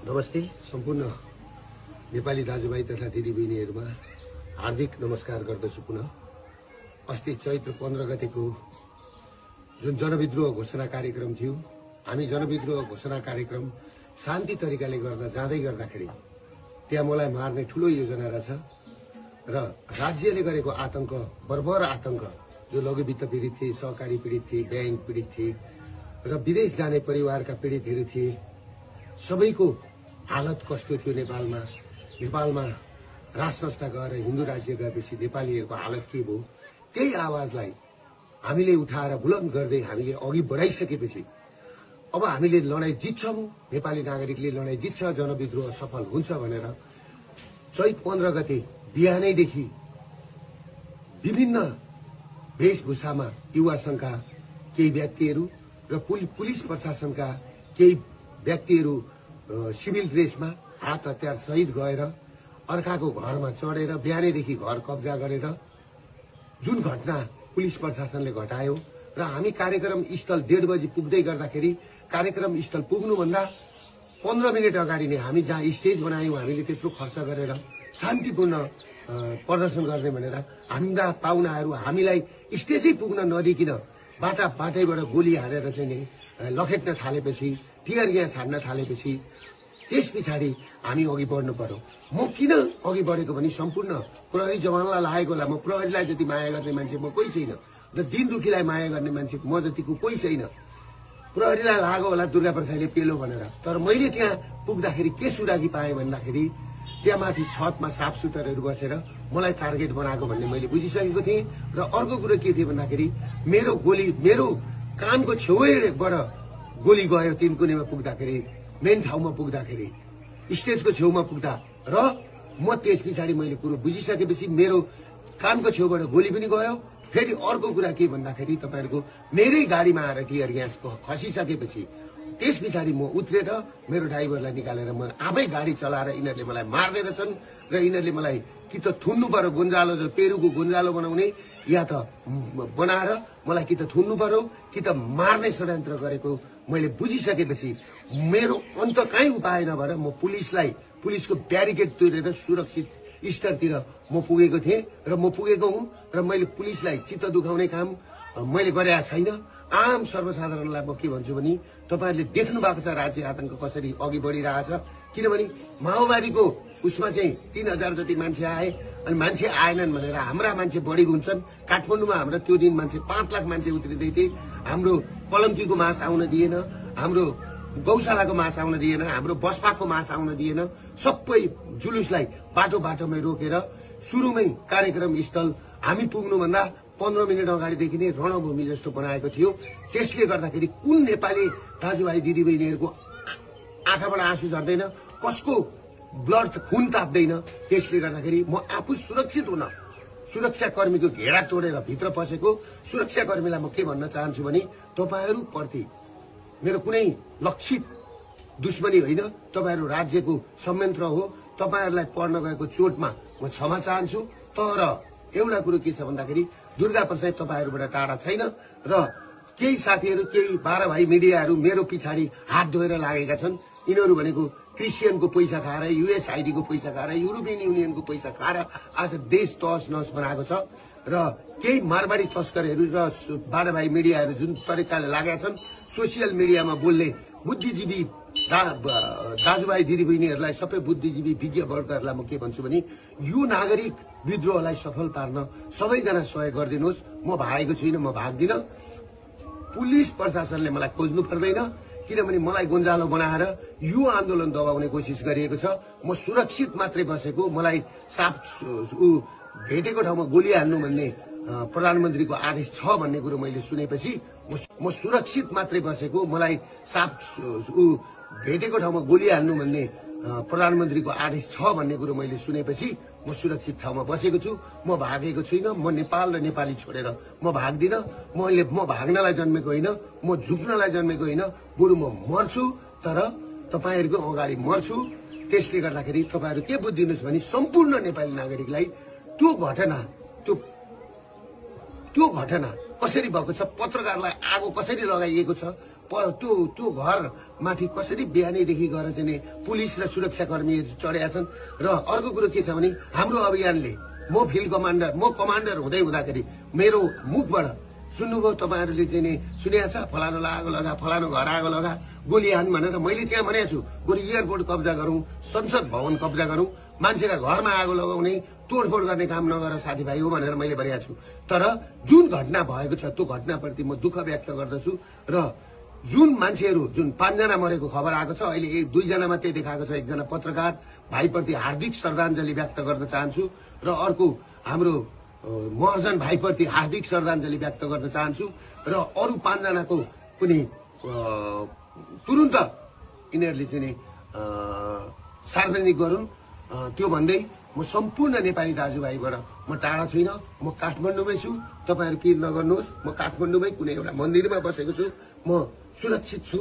नमस्ते सम्पूर्ण नेपाली दाजुभाइ तथा दिदीबहिनीहरुमा हार्दिक नमस्कार गर्दछु। पुनः अस्ति चैत्र 15 गतेको जुन जनविद्रोह घोषणा कार्यक्रम थियो, हामी जनविद्रोह घोषणा कार्यक्रम शान्ति तरिकाले गर्न जाँदै गर्दाखेरि त्यहाँ मलाई मार्ने ठूलो योजना रहेछ र राज्यले गरेको आतंक, बर्बर आतंक, जो लघुवित्त पीडित थिए, सहकारी पीडित थिए, बैंक पीडित थिए र विदेश जाने परिवारका पीडितहरू थिए, सबैको हालत कस्तो थियो नेपालमा राज संस्था गएर हिन्दू राज्य गएपछि नेपालीहरूको हालत के भयो, त्यही आवाजलाई हामीले उठाएर बुलन्द गर्दै हामीले अघि बढाइसकेपछि अब हामीले लडाई जित्छौं, नेपाली नागरिकले लडाई जित्छ, जनविद्रोह सफल हुन्छ भनेर चैत 15 गते बिहानैदेखि विभिन्न वेशभूषामा युवा संघका केही व्यक्तिहरू र पुलिस प्रशासनका केही व्यक्तिहरू सिभिल ड्रेसमा हात हतियार सहित गएर अर्काको घरमा चढेर बिहानैदेखि घर कब्जा गरेर जुन घटना पुलिस प्रशासनले घटायो र हामी कार्यक्रम स्थल 1:30 बजे पुग्दै गर्दाखेरि कार्यक्रम स्थल पुग्नुभन्दा 15 मिनेट अगाडि नै हामी जहाँ स्टेज बनायौं, हामीले त्यत्रो खर्च गरेर शान्तिपूर्ण प्रदर्शन गर्ने भनेर हाम्रा पाहुनाहरू हामीलाई स्टेजै पुग्न नदिकिन बाटाबाट गोली हानेर चाहिँ नि लखेट्न थालेपछि, टियर ग्यास हान्न थालेपछि त्यस पछाडि हामी अघि बढ्नु पर्यो। म किन अघि बढेको भने सम्पूर्ण प्रहरी जवानलाई लागेको होला। म प्रहरीलाई जति माया गर्ने मान्छे म कोही छैन र दिन दुखीलाई माया गर्ने मान्छे म जतिको कोही छैन। प्रहरीलाई लागेको होला दुर्गा प्रसादले पेलो भनेर, तर मैले त्यहाँ पुग्दाखेरि के सुरागी पाएँ भन्दाखेरि त्यहाँ माथि छतमा साफसुतरहरू बसेर मलाई टार्गेट बनाएको भन्ने मैले बुझिसकेको थिएँ। र अर्को कुरो के थियो भन्दाखेरि मेरो कानको छेउबाट गोली गयो तिनकुनेमा पुग्दाखेरि, मेन ठाउँमा पुग्दाखेरि, स्टेजको छेउमा पुग्दा र म त्यस पछाडि मैले कुरो बुझिसकेपछि मेरो कानको छेउबाट गोली पनि गयो। फेरि अर्को कुरा के भन्दाखेरि तपाईहरुको मेरै गाडीमा आएर टियर ग्यास खसिसकेपछि त्यस पछाडि म उत्रेर मेरो ड्राइभरलाई निकालेर म आफै गाडी चलाएर यिनीहरूले मलाई मार्दै रहेछन् र यिनीहरूले मलाई कि त थुन्नु पर्यो, गुन्जालो जो पेरुको गुन्जालो बनाउने, या त बनाएर मलाई कि त थुन्नु पर्यो कि त मार्ने षड्यन्त्र गरेको मैले बुझिसकेपछि मेरो अन्त कहीँ उपाय नभएर म पुलिसको ब्यारिकेड तोडेर सुरक्षित स्तरतिर म पुगेको थिएँ र म पुगेको हुँ र मैले पुलिसलाई चित्त दुखाउने काम मैले गरेका छैन। आम सर्वसाधारणलाई म के भन्छु भने तपाईहरुले देख्नु भएको छ राज्य आतंक कसरी अघि बढिरहेछ। किनभने माओवादीको उसमा चाहिँ 3000 जति मान्छे आए अनि मान्छे आएनन् भनेर हाम्रा मान्छे बढी हुन्छन्। काठमाडौँमा हाम्रो त्यो दिन मान्छे 5 लाख मान्छे उत्रिदै थिए। हाम्रो कलङ्कीको मास आउन दिएन, हाम्रो गौशालाको मास आउन दिएन, हाम्रो बसपाको मास आउन दिएन। सबै जुलुसलाई बाटोमै रोकेर सुरुमै कार्यक्रम स्थल हामी पुग्नुभन्दा 15 मिनेट अगाडिदेखि नै रणभूमि जस्तो बनाएको थियो। त्यसले गर्दाखेरि कुन नेपाली दाजुभाइ दिदीबहिनीहरूको आँखाबाट आँसु झर्दैन, कसको ब्लड खून ताप्दैन। त्यसले गर्दाखेरि म आफू सुरक्षित हुन सुरक्षाकर्मीको घेरा तोडेर भित्र पसेको सुरक्षाकर्मीलाई म के भन्न चाहन्छु भने तपाईहरु प्रति मेरो कुनै लक्षित दुश्मनी होइन, तपाईहरु राज्यको संयन्त्र हो। तपाईहरुलाई पर्न गएको चोटमा म क्षमा चाहन्छु। तर एउटा कुरो के छ भन्दाखेरि दुर्गा प्रसाद तपाईहरुबाट टाढा छैन र केही साथीहरु, केही 12 भाइ मिडियाहरु मेरो पछाडि हात धोएर लागेका छन्। यिनीहरु भनेको क्रिस्चियनको पैसा खाएर, USAID को पैसा खाएर, युरोपियन युनियनको पैसा खाएर आज देश तहस नहस बनाएको छ र केही मारवाडी तस्करहरु र 12 भाइ मिडियाहरु जुन तरिकाले लागेका छन् सोशल मिडियामा बोल्ने बुद्धिजीवी दाजुभाइ दिदीबहिनीहरुलाई, सबै बुद्धिजीवी विज्ञ वर्गहरुलाई म के भन्छु भने यो नागरिक विद्रोहलाई सफल पार्न सबैजना सहयोग गरिदिनुहोस्। म भागेको छुइनँ, म भाग्दिन। पुलिस प्रशासनले मलाई खोज्नु पर्दैन, किनभने मलाई गुन्जालो बनाएर यो आन्दोलन दबाउने कोसिस गरिएको छ। म सुरक्षित मात्रै बसेको, मलाई भेटेको ठाउँमा गोली हाल्नु भन्ने प्रधानमन्त्रीको आदेश छ भन्ने कुरो मैले सुनेपछि म सुरक्षित मात्रै बसेको, मलाई भेटेको ठाउँमा गोली हाल्नु भन्ने प्रधानमन्त्रीको आदेश छ भन्ने कुरो मैले सुनेपछि म सुरक्षित ठाउँमा बसेको छु। म भागेको छुइनँ। म नेपाल र नेपाली छोडेर म भाग्दिन। म भाग्नलाई जन्मेको होइन, म झुक्नलाई जन्मेको होइन, बरु म मर्छु, तर तपाईहरुको अगाडि मर्छु। त्यसले गर्दाखेरि तपाईहरु के बुझ्दिनुस् भने सम्पूर्ण नेपाली नागरिकलाई त्यो घटना कसरी भएको छ, पत्रकारलाई आगो कसरी लगाइएको छ, त्यो घर माथि कसरी बिहानैदेखि गएर चाहिँ नि पुलिस र सुरक्षाकर्मीहरू चढेका छन्। र अर्को कुरो के छ भने हाम्रो अभियानले म फिल्ड कमान्डर हुँदै हुँदाखेरि मेरो मुखबाट सुन्नुभयो तपाईँहरूले चाहिँ नि सुनेको छ फलानो आगो लगा फलानो घर आगो लगा गोली हान भनेर मैले त्यहाँ भनेको छु गोली एयरपोर्ट कब्जा गरौँ संसद भवन कब्जा गरौँ मान्छेका घरमा आगो लगाउने तोडफोड गर्ने काम नगर साथीभाइ हो भनेर मैले भनेको छु। तर जुन घटना भएको छ त्यो घटनाप्रति म दुःख व्यक्त गर्दछु र जुन मान्छेहरू जुन 5 जना मरेको खबर आएको छ अहिले 2 जना मात्रै देखाएको छ। एकजना पत्रकार भाइप्रति हार्दिक श्रद्धाञ्जली व्यक्त गर्न चाहन्छु र अर्को हाम्रो महर्जन भाइप्रति हार्दिक श्रद्धाञ्जली व्यक्त गर्न चाहन्छु र अरू 5 जनाको पनि तुरुन्त यिनीहरूले चाहिँ नि सार्वजनिक गरून्। त्यो भन्दै म सम्पूर्ण नेपाली दाजुभाइबाट म टाढा छुइनँ, म काठमाडौँमै छु। तपाईहरु पिर नगर्नुहोस्, म काठमाडौँमै कुनै एउटा मन्दिरमा बसेको छु, म सुरक्षित छु।